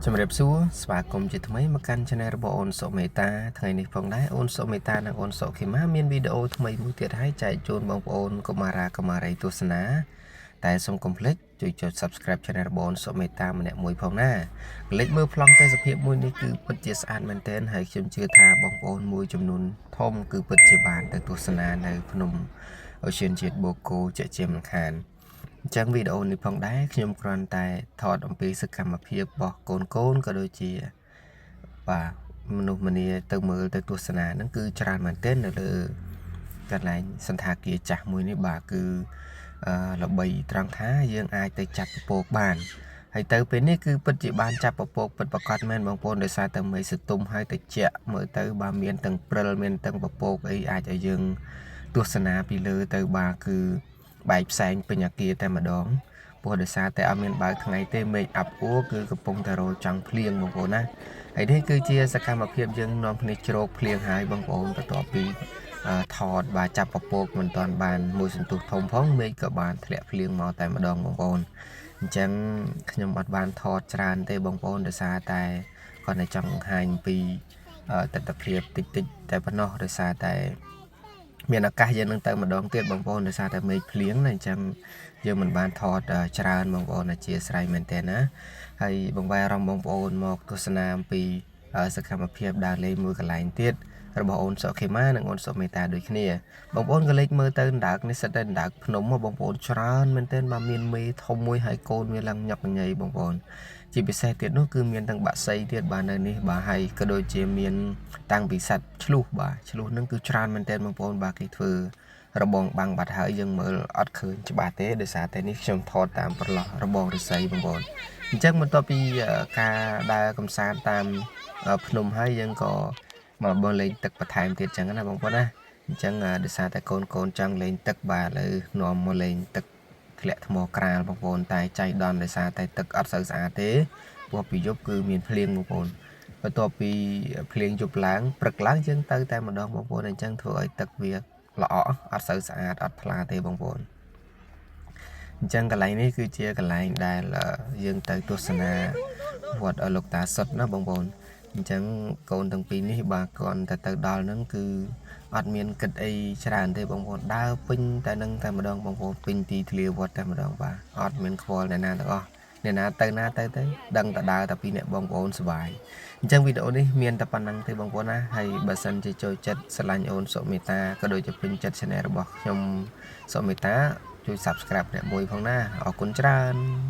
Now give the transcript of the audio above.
ជំរាបសួរស្វាគមន៍ជាថ្មីមកកាន់ Channel របស់អូនសុមេតាថ្ងៃនេះផងដែរអូនសុមេតានិងអូនសុខេម៉ាមានវីដេអូថ្មីមួយទៀតហើយចែកជូនបងប្អូនកុមារាកុមារីទស្សនាតែសូមកុំភ្លេចជួយចុច Subscribe Channel របស់អូនសុមេតាម្នាក់មួយផងណាកលេចមើលប្លង់ទេសភាពមួយនេះគឺពិតជាស្អាតមែនទែនហើយខ្ញុំជឿថាបងប្អូនមួយចំនួនធំគឺពិតជាបានទៅទស្សនានៅភ្នំឧទ្យានជាតិបូកគោជាក់ជាមិនខាន អញ្ចឹងវីដេអូនេះផងដែរខ្ញុំគ្រាន់តែថតអំពីសកម្មភាពរបស់កូនកូនក៏ដូចជាបាទមនុស្សម្នាទៅមើលទៅទស្សនាហ្នឹងគឺច្រើនមែនទែននៅលើកន្លែងសន្តាគារចាស់មួយនេះបាទគឺអឺល្បីត្រង់ថាយើងអាចទៅចាប់ពពកបានហើយទៅពេលនេះគឺពិតជាបានចាប់ពពកពិតប្រាកដមែនបងប្អូនដោយសារតែមេឃសទុំហើយទៅជក់មើលទៅបាទមានទាំងព្រិលមានទាំងពពកអីអាចឲ្យយើងទស្សនាពីលើទៅបាទគឺ បែកផ្សែងពេញអាគារតែម្ដងព្រោះដោយសារតែអត់មានបើកថ្ងៃទេមេឃអាប់អួរគឺកំពុងតែរោចង់ភ្លៀងបងប្អូនណាហើយនេះគឺជាសកម្មភាពយើងនាំគ្នាជ្រោកភ្លៀងហើយបងប្អូនបន្ទាប់ពីថតបាទចាប់ពពកមិនទាន់បានមួយសន្ទុះធំផងមេឃក៏បានធ្លាក់ភ្លៀងមកតែម្ដងបងប្អូនអញ្ចឹងខ្ញុំអត់បានថតច្រើនទេបងប្អូនដោយសារតែគាត់តែចង់បង្ហាញពីទស្សនភាពតិចតិចតែប៉ុណ្ណោះដោយសារតែ មានឱកាសយើងនឹងទៅម្ដងទៀតបងប្អូនដោយសារតែមេឃភ្លៀងណាអញ្ចឹងយើងមិនបានថតច្រើនបងប្អូនអធ្យាស្រ័យមែនតើណាហើយបង្វែរអារម្មណ៍បងប្អូនមកទស្សនាអំពីសកម្មភាពដើរលេងមួយកន្លែងទៀតរបស់អូនសុខេម៉ានិងអូនសុមេតាដូចគ្នាបងប្អូនក៏លេចមើលទៅអណ្ដើកនេះសិតតែអណ្ដើកភ្នំបងប្អូនច្រើនមែនទែនមកមានមេធំមួយហើយកូនវាឡើងញឹកញីបងប្អូនជាពិសេសទៀតនោះគឺមានទាំងបាក់សីទៀតបាទនៅនេះបាទហើយក៏ដូចជាមានតាំងពីសត្វឆ្លុះបាទឆ្លុះនឹងគឺច្រើនមែនទែនបងប្អូនបាទគេធ្វើរបងបាំងបាត់ហើយយើងមើលអត់ឃើញច្បាស់ទេដោយសារតែនេះខ្ញុំថតតាមប្រឡោះរបងឫស្សីបងប្អូនអញ្ចឹងបន្ទាប់ពីការដើរកំសាន្តតាមភ្នំហើយយើងក៏មកបើលេងទឹកបន្ថែមទៀតអញ្ចឹងណាបងប្អូនណាអញ្ចឹងដោយសារតែកូនកូនចង់លេងទឹកបាទឥឡូវនាំមកលេងទឹកធ្លាក់ថ្មក្រាលបងប្អូនតែចៃដន្យដោយសារតែទឹកអត់សូវស្អាតទេព្រោះពីយប់គឺមានភ្លៀងបងប្អូនបន្ទាប់ពីភ្លៀងយប់ឡើងព្រឹកឡើងយើងទៅតែម្ដងបងប្អូនអញ្ចឹងធ្វើឲ្យទឹកវាល្អក់អត់សូវស្អាតអត់ថ្លាទេបងប្អូនអញ្ចឹងកន្លែងនេះគឺជាកន្លែងដែលយើងទៅទស្សនាវត្តលោកតាសុតណាបងប្អូនអញ្ចឹងកូនទាំងពីរនេះបាទគ្រាន់តែទៅដល់ហ្នឹងគឺអត់មានគិតអីច្រើនទេបងប្អូនដើរពេញតែនឹងតែម្ដងបងប្អូនពេញទីធ្លាវត្តតែម្ដងបាទអត់មានខ្វល់អ្នកណាទាំងអស់អ្នកណាទៅណាទៅទៅដឹងតែដើរតែពីអ្នកបងប្អូនសប្បាយអញ្ចឹងវីដេអូនេះមានតែប៉ុណ្្នឹងទេបងប្អូនណាហើយបើសិនជាចូលចិត្តស្រឡាញ់អូនសុមេតាក៏ដូចជាពេញចិត្ត Channel របស់ខ្ញុំសុមេតាជួយ Subscribe អ្នកមួយផងណាអរគុណច្រើន។